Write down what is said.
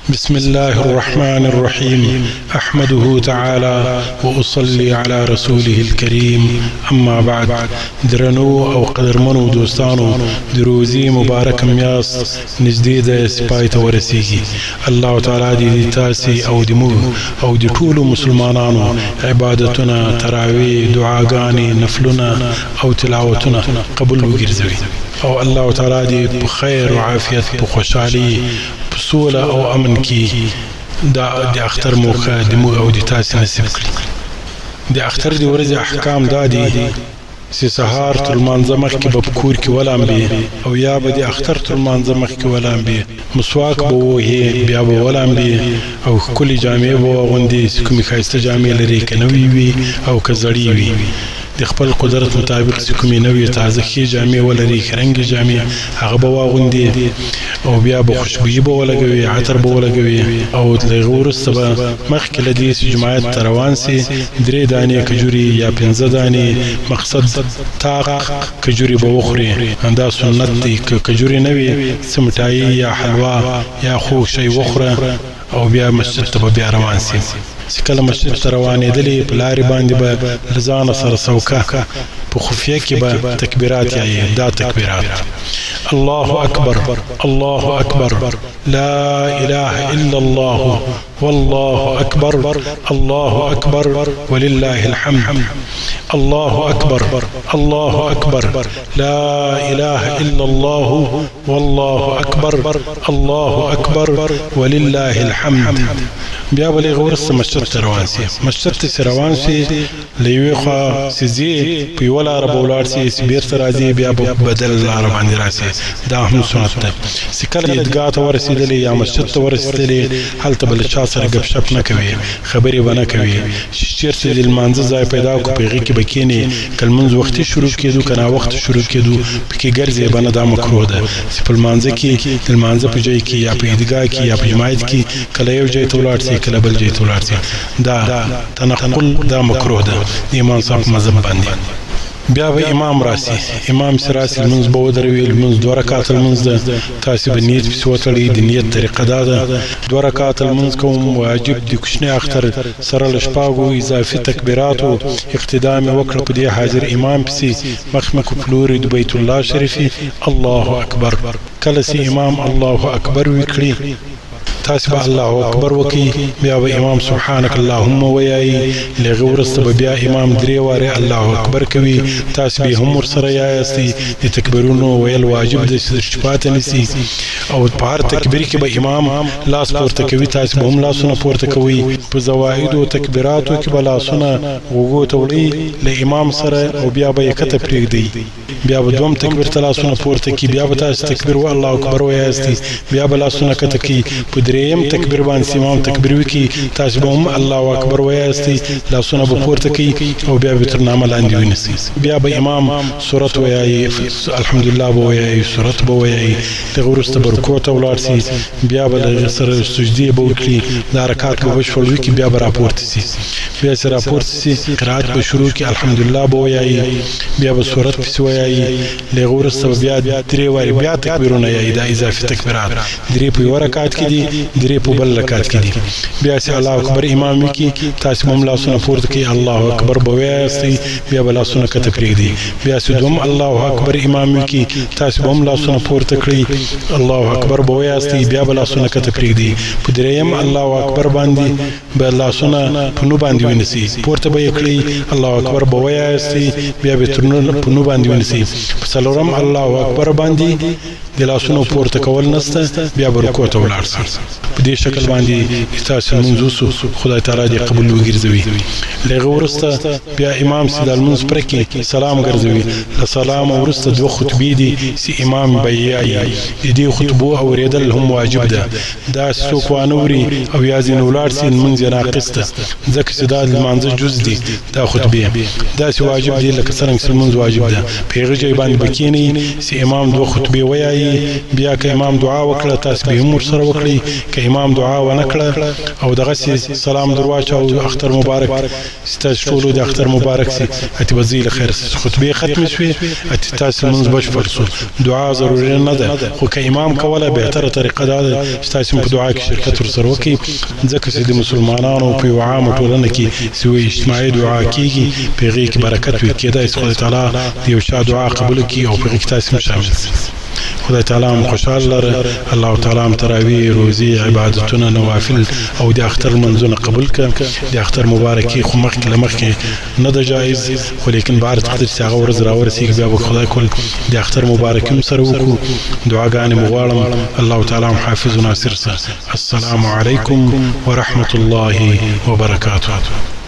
بسم الله الرحمن الرحيم، أحمده تعالى وأصلي على رسوله الكريم، أما بعد. درنو او قدرمنو دوستانو، د روزي مبارک میاشت نږدې ده چې پای ته ورسیږي. الله تعالی دې تاسې او د موږ او د ټولو مسلمانانو عبادتونه، تراویح، دعاګانې، نفلونه او تلاوتونه قبول وګرځوي، او الله تعالی دې په خیر او عافیت، په خوشحالي، په سوله او امن کې دا د اختر موقع د موږ او د تاسې نصیب کړي. د اختر د ورځې احکام دا دي چې سهار تر لمانځه مخکې به په کور کې ولامبې، او یا به د اختر تر لمانځه مخکې ولامبې، مسواک به ووهې، بیا به ولامبې او ښکلې جامې به واغوندې چې کومې ښایسته جامې لرې، که نوې وي او که زړې وي، د خپل قدرت مطابق چې کومې نوې تازه ښې جامې ولري، ښه رنګې جامې، هغه به واغوندې، او بیا به خوشبویي به ولګوي، عطر به ولګوي. او له هغه وروسته به مخکې له دې چې جماعت ته روان سي 3 دانې کجوري یا 5 دانې، مقصد تاق کجوري به وخوري. دا سنت دی. که کجوري نه وي، څه مټایي یا حلوا یا خوږ شی وخوره، او بیا مسجد ته به بیا روان سي. چې کله مسجد ته روانېدلې، په لارې باندې به له ځانه سره سوکه په خفیه کې به تکبیرات یایې. دا تکبیرات: الله اکبر، الله اکبر، لا اله الا الله، والله اکبر، الله اکبر، ولله الحمد، الله اکبر، الله اکبر، لا اله الا الله، والله اکبر، الله اکبر، ولله الحمد. بیا به لږ وروسته مسجد ته روان سي. مسجد ته چې روان سي، له یوې خوا چې ځې په یوه لاره به ولاړ سي، چې بېرته راځي بیا به بدل لاره باندې راسي. دا هم سنت ده. چې کله عیدګاه ته ورسېدلې یا مسجد ته ورسېدلې، هلته به له چا سره ګپ شپ نه کوي، خبرې به نه کوي. چې چېرته د لمانځه ځای پیدا کړو، په هغې کې به کښېنې. که لمونځ وختي شروع کېدو که ناوخته شروع کېدو، پکې ګرځې به نه. دا مکروه ده چې په لمانځه کې، د لمانځه په ځای کې یا په عیدګاه کې یا په جماعت کې کله یو ځای ته ولاړ سي، کله بل ځای ته ولاړ سي. دا تنقل دا مکروه ده د امام صاحب مذهب باندې. بیا به امام راسي. امام چې راسي لمونځ به ودروي. لمونځ 2 رکعته لمونځ ده. تاسې به نیت پسې وتړئ. د نیت طریقه دا ده: 2 رکعته لمونځ کوم، واجب د کوچني اختر سره له شپږو اضافي تکبیراتو اقتدا مې وکړه په دې حاضر امام پسې، مخ مې کو په لوري د بیت الله شریفې، الله اکبر. کله چې امام الله اکبر وکړي، تاسې به الله اکبر وکړئ. بیا به امام سبحانك اللهم ویایي. له هغې وروسته به بیا امام 3 وارې الله اکبر کوي، تاسې به هم ورسره یاستئ. د تکبیرونو ویل واجب دی چې درچې پاتې نه سي. او په هر تکبیر کې به امام لاس پورته کوي، تاسې به هم لاسونه پورته کوئ. په زوایدو تکبیراتو کې به لاسونه غوږو ته وړئ له امام سره، او بیا به یې کته پرېږدئ. بیا به دوم تکبیر ته لاسونه پورته کړي، بیا به تاسې تکبیر و الله اکبر ویاستئ، بیا به لاسونه کته کړي. په دریم تکبیر باندې امام تکبیر وکړي، تاسې به هم الله اکبر ویاستئ، لاسونه به پورته کړئ او بیا به تر نامه لاندې ونیسئ. بیا به امام سورت ویایي، الحمدلله به ویایي، سورت به ویایي. دغه وروسته به رکوع ته ولاړ سي، بیا به له هغې سره سجدې به وکړي، دا رکعت به بشپړ وکړي، بیا به راپورته سي. بیا چې راپورته سي، قرائت به شروع کړي، الحمدلله به ویایي، بیا به سورت پسې ویایي. له هغه وروسته به بیا 3 وارې بیا تکبیرونه یایي. دا اضافي تکبیرات 3 په یوه رکعت کې دي، 3 په بل رکعت کې دي. بیا چې الله اکبر امام وکړي، تاسې به هم لاسونه پورته کړئ، الله اکبر به ویاستئ، بیا به لاسونه کته پرېږدئ. بیا چې دوم الله اکبر امام وکړي، تاسې به هم لاسونه پورته کړئ، الله اکبر به ویاستئ، بیا به لاسونه کته پرېږدئ. په دریم الله اکبر باندې به لاسونه په نو باندې ونیسئ، پورته به یې کړئ، الله اکبر به ویاستئ، بیا به تر په نو باندې ونیسئ. په څلورم الله اکبر باندې د لاسونو پورته کول نسته، بیا به رکوع ته ولاړ سئ. په دې شکل باندې تاسې لمونځ وسو، خدای تعالی دې قبول وګرځوي. له هغه وروسته بیا امام چې د لمونځ پره کې سلام ګرځوي. له سلام وروسته 2 خطبې دي چې امام به یې یایي. د دې خطبو اورېدل هم واجب ده. دا چې څوک وانه وري او یا ځینې ولاړ سي، لمونځ یې ناقص ده، ځکه چې دا د لمانځه جز دي. دا خطبې داسې واجب دي لکه څرنګه چې لمونځ واجب ده. په هغه ځای باندې به کښېنئ چې امام 2 خطبې ویایي. بیا که امام دعا وکړه، تاسې به هم ورسره وکړئ. که امام دعا ونه کړه او دغسې سلام در واچاوه، اختر مبارک، ستاسو ټولو د اختر مبارک سي، اتې به ځئ له خیره سي. خطبې ختمې شوې، اتې تاسو لمونځ بشپړ شو. دعا ضروري نه ده، خو که امام کوله بهتره طریقه دا ده چې تاسو هم په دعا کې شرکت ورسره وکړئ، ځکه چې د مسلمانانو په یوه عامه ټولنه کې چې یوه اجتماعي دعا کېږي، په هغې کې برکت وي. کېدای شي خدای تعالی د یو چا دعا قبوله کړي او په هغې کې تاسو هم شامل شئ. خدای تعالی هم خوشحال لره. الله تعالی هم تراویح، روزې، عبادتونه، نوافل او د اختر لمونځونه قبول کړه. د اختر مبارکي خو مخکې له مخکې نه ده جایز، خو لیکن به هر تقدیر چې هغه ورځ راورسیږي بیا به خدای کول د اختر مبارکي هم سره وکړو. دعاګانې مو غواړم. الله تعالی هم حافظ و ناصر سه. السلام علیکم ورحمة الله وبرکاته.